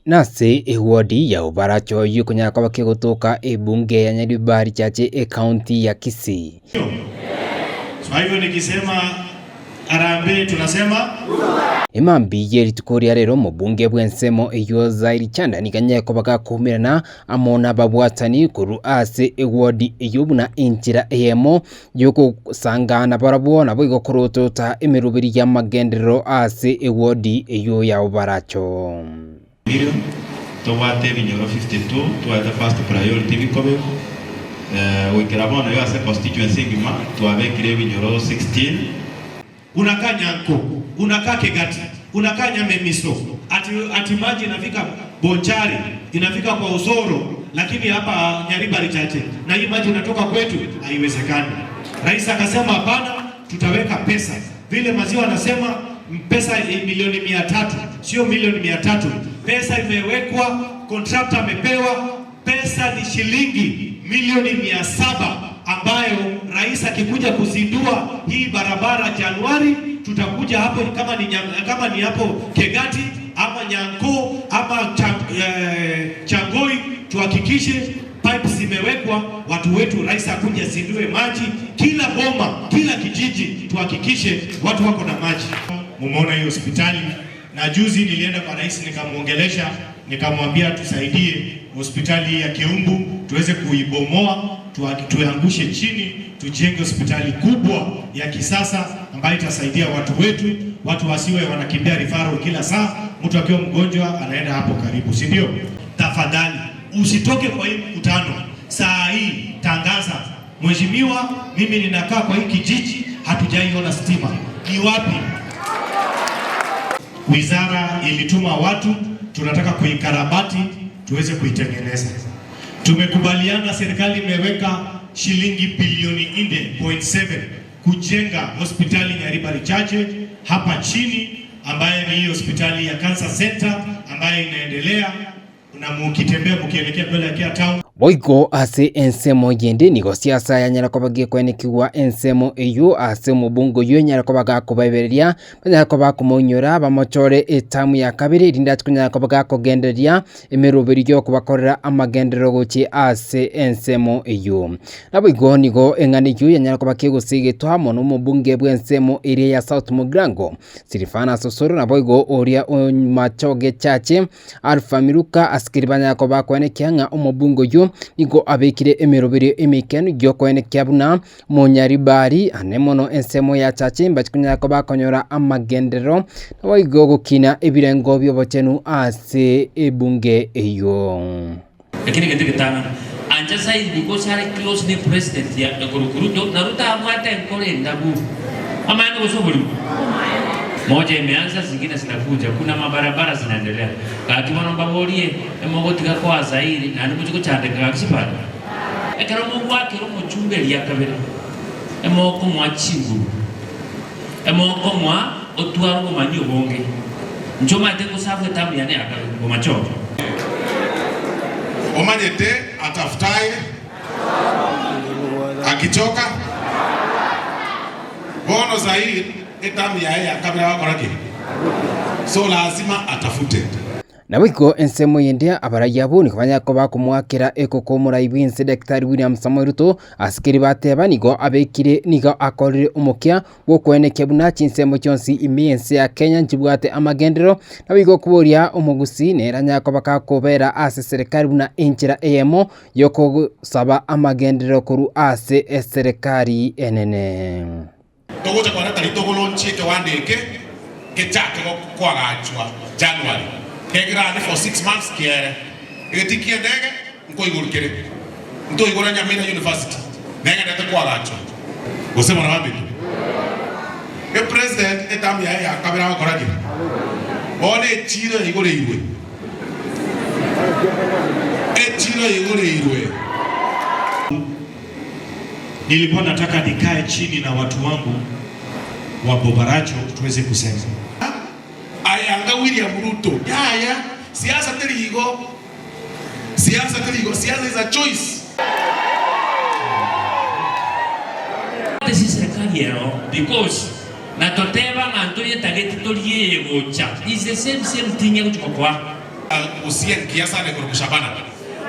Nase ewodi ya Obaracho oyio konyara koba kegotoka ebunge ya Nyaribari Chache ecounty ya Kisii. Kwa hivyo nikisema harambee tunasema. Emambia ye rituko ria rero omobunge bw'ensemo eyio Zairi Chanda nigo anyare koba gakoumerana amo nababwatani korwa ase ewodi eyio buna enchera eyemo y'ogosangana barabwo naboigo korotota emeroberi y'amagenderero ase ewodi eyio ya Obaracho. Erio tobwate ebinyoro 52 twaete first priority bikobekwa. Goikera bono iga ase constituency engima twabekire ebinyoro 16. Unakaa Nyanko, unakaa Kegati, unakaa Nyamemiso, ati ati maji inafika Bonchari, inafika kwa Osoro, lakini hapa Nyaribari Chache na hii maji inatoka kwetu, haiwezekani. Rais akasema hapana, tutaweka pesa. Vile maziwa anasema pesa milioni 300, sio milioni 300. Pesa imewekwa, contractor amepewa pesa ni shilingi milioni 700 ambayo rais akikuja kuzindua hii barabara Januari, tutakuja hapo kama ni, kama ni hapo Kegati ama Nyanko ama Chang, eh, Changoi tuhakikishe pipes zimewekwa, watu wetu, rais akuja azindue maji kila boma, kila kijiji, tuhakikishe watu wako na maji. Mumeona hiyo hospitali, na juzi nilienda kwa rais nikamwongelesha, nikamwambia tusaidie hospitali ya Keumbu tuweze kuibomoa, tuangushe chini, tujenge hospitali kubwa ya kisasa ambayo itasaidia watu wetu, watu wasiwe wanakimbia referral kila saa. Mtu akiwa mgonjwa anaenda hapo karibu, si ndio? Tafadhali usitoke kwa hii mkutano saa hii, tangaza mheshimiwa, mimi ninakaa kwa hii kijiji, hatujaiona stima. Ni wapi? Wizara ilituma watu, tunataka kuikarabati tuweze kuitengeneza. Tumekubaliana, serikali imeweka shilingi bilioni 4.7 kujenga hospitali Nyaribari Chache hapa chini, ambaye ni hii hospitali ya Cancer Center ambayo inaendelea na mukitembea mukielekea kuelekea town. Boigo ase ensemo yende nigo siasa yanyara koba gekwenekigwa ensemo eyio ase omobunge oyio enyare koba gakobaebereria banyare koba bakomoinyora bamochore etamu ya kabere erinde ache konyara koba gakogendereria emeroberi y'okobakorera amagenderero gochia ase ensemo eyio. Naboigo nigo eng'ana eyio yanyara koba kegosegetwa amo nomobunge bw'ensemo eria ya South Mugirango Silvanus Osoro naboigo oria o Machoge Chache Alpha Miruka asikeri banyare koba bakoenekia ng'a omobunge oyio nigo abekire emeroberio emeikenu y'okoenekia buna Monyaribari ane mono ensemo ya Chache mbachi konyara koba bakonyora amagenderero naboigo gokina ebirengo bi'obochenu ase ebunge eyio. Lakini egento egetang'ani, ancha saidi because are close ne president ya ekorokwa Ruto, na Ruto abwate enkoro endabu. Amaene gose oborimo? Moja imeanza zingine zinakuja, kuna mabarabara zinaendelea. Gaki bono mbaborie, emogotiga koa Zairi naende mochie gochandeka gaki chipara? Ekero mogwakera omochumba eria kabere, emokomoa chinguru, emokomoa otware obomanyi obonge. Inche omanyete ngosabu etamu yane ya kabere, bomachoge. Omanyete atafutaye akichoka bono Zair etamu yaye ya kabere agokora ki? So lazima atafute. Naboigo ensemo eyende abarai abwo nigo banyare koba bakomoakera ekoko omorai bw'ense Daktari William Samoei Ruto ase keria bateba nigo abekire nigo akorire omokia bw'okoenekia buna chinsemo chionsi ime y'ense ya Kenya nchibwate amagenderero naboigo okoboria omogusii nere anyare koba gakobera ase eserekari buna enchera eyemo y'okosaba amagenderero korwa ase eserekari enene. Togocha kwareta ritogolonchie ekewanda eke kechake koagachwa January, kegerane for 6 months kiere. Egetii ki'endege nkoigoro kere. Ntoigora Nyamira University negenderete koagachwa. Gose bono bamito. E president e term yaye ya kabere agokora ki? Bono echiro yaigoreirwe. Echiro yaigoreirwe. Nilikuwa nataka nikae chini na watu wangu wa Bobaracho tuweze kusema. Aye anga William Ruto yaya siasa teri igo siasa teri igo siasa is a choice. Ase serikali ero because na toteba ng'a ntoyetageti torie eye gocha is the same same thing egochi gokoa. Gusii engiya sana igoro Shabana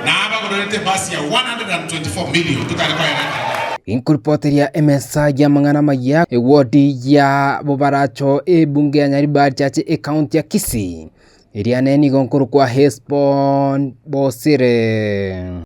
na abagorerete ebasi ya 124 million totare koyereta. Ginkoripoteria emesa y'amang'ana amaya, ewodi ya Bobaracho, ebunge ya Nyaribari Church, ecounty ya Kisii. Eriane nigo nkorokwa Hesbon Bosire.